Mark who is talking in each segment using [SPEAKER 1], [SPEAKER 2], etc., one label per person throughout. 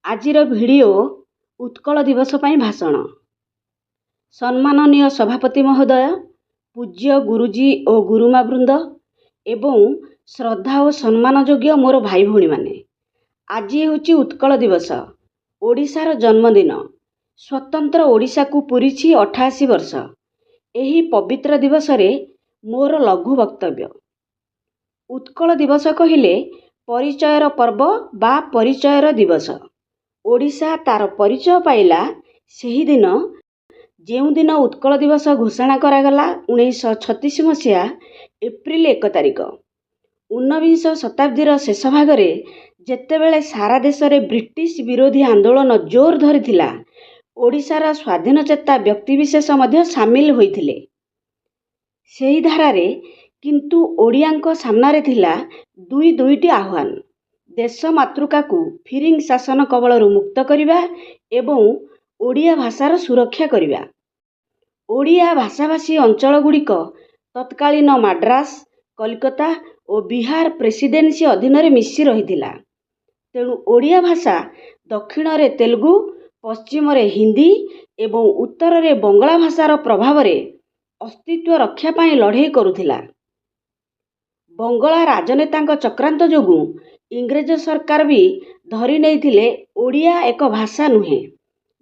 [SPEAKER 1] ଆଜିର ଭିଡ଼ିଓ ଉତ୍କଳ ଦିବସ ପାଇଁ ଭାଷଣ। ସମ୍ମାନନୀୟ ସଭାପତି ମହୋଦୟ, ପୂଜ୍ୟ ଗୁରୁଜୀ ଓ ଗୁରୁମା ବୃନ୍ଦ ଏବଂ ଶ୍ରଦ୍ଧା ଓ ସମ୍ମାନଯୋଗ୍ୟ ମୋର ଭାଇ ଭଉଣୀମାନେ, ଆଜି ହେଉଛି ଉତ୍କଳ ଦିବସ, ଓଡ଼ିଶାର ଜନ୍ମଦିନ। ସ୍ୱତନ୍ତ୍ର ଓଡ଼ିଶାକୁ ପୂରିଛି 88 ବର୍ଷ। ଏହି ପବିତ୍ର ଦିବସରେ ମୋର ଲଘୁ ବକ୍ତବ୍ୟ। ଉତ୍କଳ ଦିବସ କହିଲେ ପରିଚୟର ପର୍ବ ବା ପରିଚୟର ଦିବସ। ଓଡ଼ିଶା ତା'ର ପରିଚୟ ପାଇଲା ସେହିଦିନ, ଯେଉଁଦିନ ଉତ୍କଳ ଦିବସ ଘୋଷଣା କରାଗଲା, 1936 ମସିହା ଏପ୍ରିଲ 1 ତାରିଖ। ଊନବିଂଶ ଶତାବ୍ଦୀର ଶେଷ ଭାଗରେ ଯେତେବେଳେ ସାରା ଦେଶରେ ବ୍ରିଟିଶ ବିରୋଧୀ ଆନ୍ଦୋଳନ ଜୋର ଧରିଥିଲା, ଓଡ଼ିଶାର ସ୍ୱାଧୀନଚେତା ବ୍ୟକ୍ତିବିଶେଷ ମଧ୍ୟ ସାମିଲ ହୋଇଥିଲେ ସେହି ଧାରାରେ। କିନ୍ତୁ ଓଡ଼ିଆଙ୍କ ସାମ୍ନାରେ ଥିଲା ଦୁଇ ଦୁଇଟି ଆହ୍ୱାନ: ଦେଶ ମାତୃକାକୁ ଫିରିଙ୍ଗି ଶାସନ କବଳରୁ ମୁକ୍ତ କରିବା ଏବଂ ଓଡ଼ିଆ ଭାଷାର ସୁରକ୍ଷା କରିବା। ଓଡ଼ିଆ ଭାଷାଭାଷୀ ଅଞ୍ଚଳଗୁଡ଼ିକ ତତ୍କାଳୀନ ମାଡ୍ରାସ, କଲିକତା ଓ ବିହାର ପ୍ରେସିଡେନ୍ସି ଅଧୀନରେ ମିଶି ରହିଥିଲା। ତେଣୁ ଓଡ଼ିଆ ଭାଷା ଦକ୍ଷିଣରେ ତେଲୁଗୁ, ପଶ୍ଚିମରେ ହିନ୍ଦୀ ଏବଂ ଉତ୍ତରରେ ବଙ୍ଗଳା ଭାଷାର ପ୍ରଭାବରେ ଅସ୍ତିତ୍ୱ ରକ୍ଷା ପାଇଁ ଲଢ଼େଇ କରୁଥିଲା। ବଙ୍ଗଳା ରାଜନେତାଙ୍କ ଚକ୍ରାନ୍ତ ଯୋଗୁଁ ଇଂରେଜ ସରକାର ବି ଧରି ନେଇଥିଲେ ଓଡ଼ିଆ ଏକ ଭାଷା ନୁହେଁ।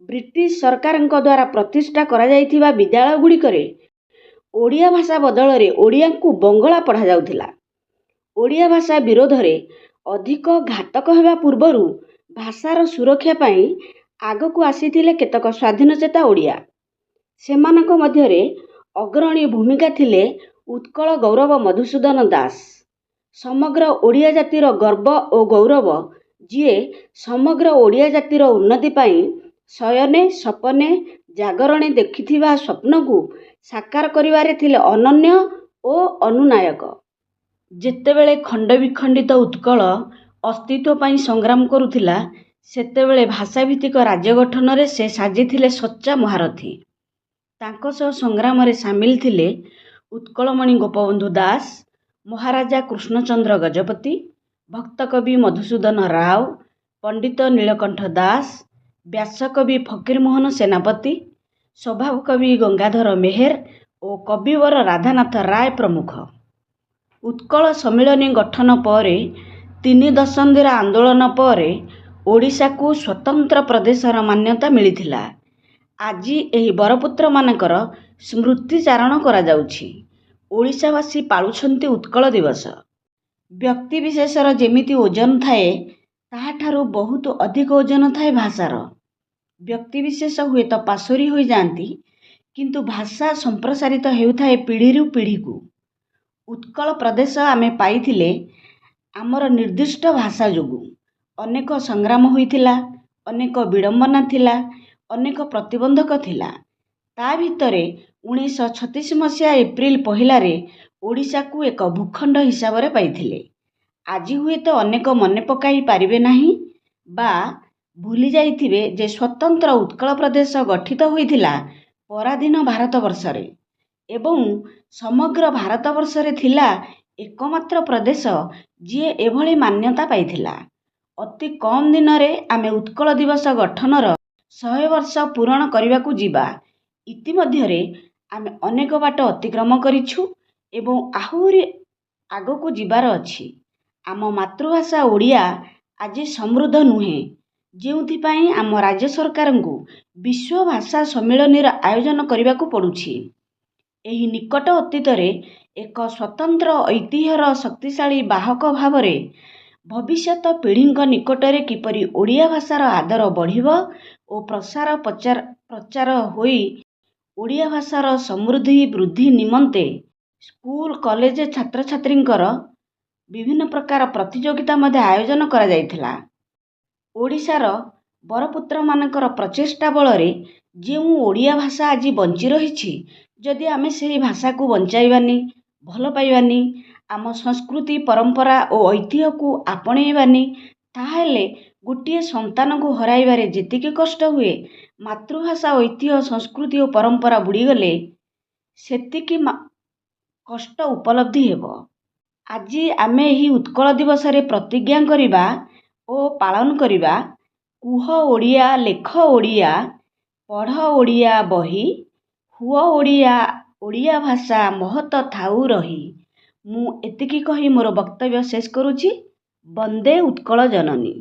[SPEAKER 1] ବ୍ରିଟିଶ ସରକାରଙ୍କ ଦ୍ୱାରା ପ୍ରତିଷ୍ଠା କରାଯାଇଥିବା ବିଦ୍ୟାଳୟଗୁଡ଼ିକରେ ଓଡ଼ିଆ ଭାଷା ବଦଳରେ ଓଡ଼ିଆଙ୍କୁ ବଙ୍ଗଳା ପଢ଼ାଯାଉଥିଲା। ଓଡ଼ିଆ ଭାଷା ବିରୋଧରେ ଅଧିକ ଘାତକ ହେବା ପୂର୍ବରୁ ଭାଷାର ସୁରକ୍ଷା ପାଇଁ ଆଗକୁ ଆସିଥିଲେ କେତେକ ସ୍ୱାଧୀନଚେତା ଓଡ଼ିଆ। ସେମାନଙ୍କ ମଧ୍ୟରେ ଅଗ୍ରଣୀ ଭୂମିକା ଥିଲେ ଉତ୍କଳ ଗୌରବ ମଧୁସୂଦନ ଦାସ, ସମଗ୍ର ଓଡ଼ିଆ ଜାତିର ଗର୍ବ ଓ ଗୌରବ, ଯିଏ ସମଗ୍ର ଓଡ଼ିଆ ଜାତିର ଉନ୍ନତି ପାଇଁ ଶୟନେ ସପନେ ଜାଗରଣେ ଦେଖିଥିବା ସ୍ୱପ୍ନକୁ ସାକାର କରିବାରେ ଥିଲେ ଅନନ୍ୟ ଓ ଅନୁନାୟକ। ଯେତେବେଳେ ଖଣ୍ଡବିଖଣ୍ଡିତ ଉତ୍କଳ ଅସ୍ତିତ୍ୱ ପାଇଁ ସଂଗ୍ରାମ କରୁଥିଲା, ସେତେବେଳେ ଭାଷାଭିତ୍ତିକ ରାଜ୍ୟ ଗଠନରେ ସେ ସାଜିଥିଲେ ସଚ୍ଚା ମହାରଥୀ। ତାଙ୍କ ସହ ସଂଗ୍ରାମରେ ସାମିଲ ଥିଲେ ଉତ୍କଳମଣି ଗୋପବନ୍ଧୁ ଦାସ, ମହାରାଜା କୃଷ୍ଣଚନ୍ଦ୍ର ଗଜପତି, ଭକ୍ତକବି ମଧୁସୂଦନ ରାଓ, ପଣ୍ଡିତ ନୀଳକଣ୍ଠ ଦାସ, ବ୍ୟାସକବି ଫକୀରମୋହନ ସେନାପତି, ସ୍ୱଭାବକବି ଗଙ୍ଗାଧର ମେହେର ଓ କବିବର ରାଧାନାଥ ରାୟ ପ୍ରମୁଖ। ଉତ୍କଳ ସମ୍ମିଳନୀ ଗଠନ ପରେ 3 ଦଶନ୍ଧିର ଆନ୍ଦୋଳନ ପରେ ଓଡ଼ିଶାକୁ ସ୍ୱତନ୍ତ୍ର ପ୍ରଦେଶର ମାନ୍ୟତା ମିଳିଥିଲା। ଆଜି ଏହି ବରପୁତ୍ରମାନଙ୍କର ସ୍ମୃତିଚାରଣ କରାଯାଉଛି। ଓଡ଼ିଶାବାସୀ ପାଳୁଛନ୍ତି ଉତ୍କଳ ଦିବସ। ବ୍ୟକ୍ତିବିଶେଷର ଯେମିତି ଓଜନ ଥାଏ, ତାହାଠାରୁ ବହୁତ ଅଧିକ ଓଜନ ଥାଏ ଭାଷାର। ବ୍ୟକ୍ତିବିଶେଷ ହୁଏତ ପାଶୋରି ହୋଇଯାଆନ୍ତି, କିନ୍ତୁ ଭାଷା ସମ୍ପ୍ରସାରିତ ହେଉଥାଏ ପିଢ଼ିରୁ ପିଢ଼ିକୁ। ଉତ୍କଳ ପ୍ରଦେଶ ଆମେ ପାଇଥିଲେ ଆମର ନିର୍ଦ୍ଦିଷ୍ଟ ଭାଷା ଯୋଗୁଁ। ଅନେକ ସଂଗ୍ରାମ ହୋଇଥିଲା, ଅନେକ ବିଡ଼ମ୍ବନା ଥିଲା, ଅନେକ ପ୍ରତିବନ୍ଧକ ଥିଲା। ତା' ଭିତରେ 1936 ମସିହା ଏପ୍ରିଲ 1ରେ ଓଡ଼ିଶାକୁ ଏକ ଭୂଖଣ୍ଡ ହିସାବରେ ପାଇଥିଲେ। ଆଜି ହୁଏତ ଅନେକ ମନେ ପକାଇ ପାରିବେ ନାହିଁ ବା ଭୁଲି ଯାଇଥିବେ ଯେ ସ୍ୱତନ୍ତ୍ର ଉତ୍କଳ ପ୍ରଦେଶ ଗଠିତ ହୋଇଥିଲା ପରାଧୀନ ଭାରତବର୍ଷରେ ଏବଂ ସମଗ୍ର ଭାରତବର୍ଷରେ ଥିଲା ଏକମାତ୍ର ପ୍ରଦେଶ ଯିଏ ଏଭଳି ମାନ୍ୟତା ପାଇଥିଲା। ଅତି କମ୍ ଦିନରେ ଆମେ ଉତ୍କଳ ଦିବସ ଗଠନର 100 ବର୍ଷ ପୂରଣ କରିବାକୁ ଯିବା। ଇତିମଧ୍ୟରେ ଆମେ ଅନେକ ବାଟ ଅତିକ୍ରମ କରିଛୁ ଏବଂ ଆହୁରି ଆଗକୁ ଯିବାର ଅଛି। ଆମ ମାତୃଭାଷା ଓଡ଼ିଆ ଆଜି ସମୃଦ୍ଧ ନୁହେଁ, ଯେଉଁଥିପାଇଁ ଆମ ରାଜ୍ୟ ସରକାରଙ୍କୁ ବିଶ୍ୱ ଭାଷା ସମ୍ମିଳନୀର ଆୟୋଜନ କରିବାକୁ ପଡ଼ୁଛି। ଏହି ନିକଟ ଅତୀତରେ ଏକ ସ୍ୱତନ୍ତ୍ର ଐତିହ୍ୟର ଶକ୍ତିଶାଳୀ ବାହକ ଭାବରେ ଭବିଷ୍ୟତ ପିଢ଼ିଙ୍କ ନିକଟରେ କିପରି ଓଡ଼ିଆ ଭାଷାର ଆଦର ବଢ଼ିବ ଓ ପ୍ରସାର ପ୍ରଚାର ହୋଇ ଓଡ଼ିଆ ଭାଷାର ସମୃଦ୍ଧି ବୃଦ୍ଧି ନିମନ୍ତେ ସ୍କୁଲ କଲେଜ ଛାତ୍ରଛାତ୍ରୀଙ୍କର ବିଭିନ୍ନ ପ୍ରକାର ପ୍ରତିଯୋଗିତା ମଧ୍ୟ ଆୟୋଜନ କରାଯାଇଥିଲା। ଓଡ଼ିଶାର ବରପୁତ୍ରମାନଙ୍କର ପ୍ରଚେଷ୍ଟା ବଳରେ ଯେଉଁ ଓଡ଼ିଆ ଭାଷା ଆଜି ବଞ୍ଚି ରହିଛି, ଯଦି ଆମେ ସେହି ଭାଷାକୁ ବଞ୍ଚାଇବାନି, ଭଲ ପାଇବାନି, ଆମ ସଂସ୍କୃତି, ପରମ୍ପରା ଓ ଐତିହ୍ୟକୁ ଆପଣେଇବାନି, ତାହାହେଲେ ଗୋଟିଏ ସନ୍ତାନକୁ ହରାଇବାରେ ଯେତିକି କଷ୍ଟ ହୁଏ, ମାତୃଭାଷା, ଐତିହ୍ୟ, ସଂସ୍କୃତି ଓ ପରମ୍ପରା ବୁଡ଼ିଗଲେ ସେତିକି କଷ୍ଟ ଉପଲବ୍ଧି ହେବ। ଆଜି ଆମେ ଏହି ଉତ୍କଳ ଦିବସରେ ପ୍ରତିଜ୍ଞା କରିବା ଓ ପାଳନ କରିବା। କୁହ ଓଡ଼ିଆ, ଲେଖ ଓଡ଼ିଆ, ପଢ଼ ଓଡ଼ିଆ ବହି, ହୁଅ ଓଡ଼ିଆ, ଓଡ଼ିଆ ଭାଷା ମହତ ଥାଉ ରହି। ମୁଁ ଏତିକି କହି ମୋର ବକ୍ତବ୍ୟ ଶେଷ କରୁଛି। ବନ୍ଦେ ଉତ୍କଳ ଜନନୀ।